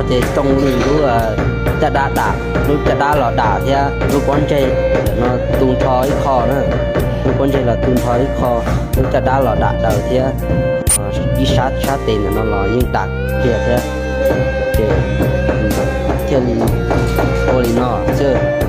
Ces tsoo li lub caj dab dam, lub caj dab los dam thiab lub pob ntseg no tu nrho ib qho na. Lub pob ntseg los tu nrho ib qho, lub caj dab los dam daws thiab, ib sab sab tes ntawm no los yeej dam kiag thiab. Ces thiaj li ua li no xwb.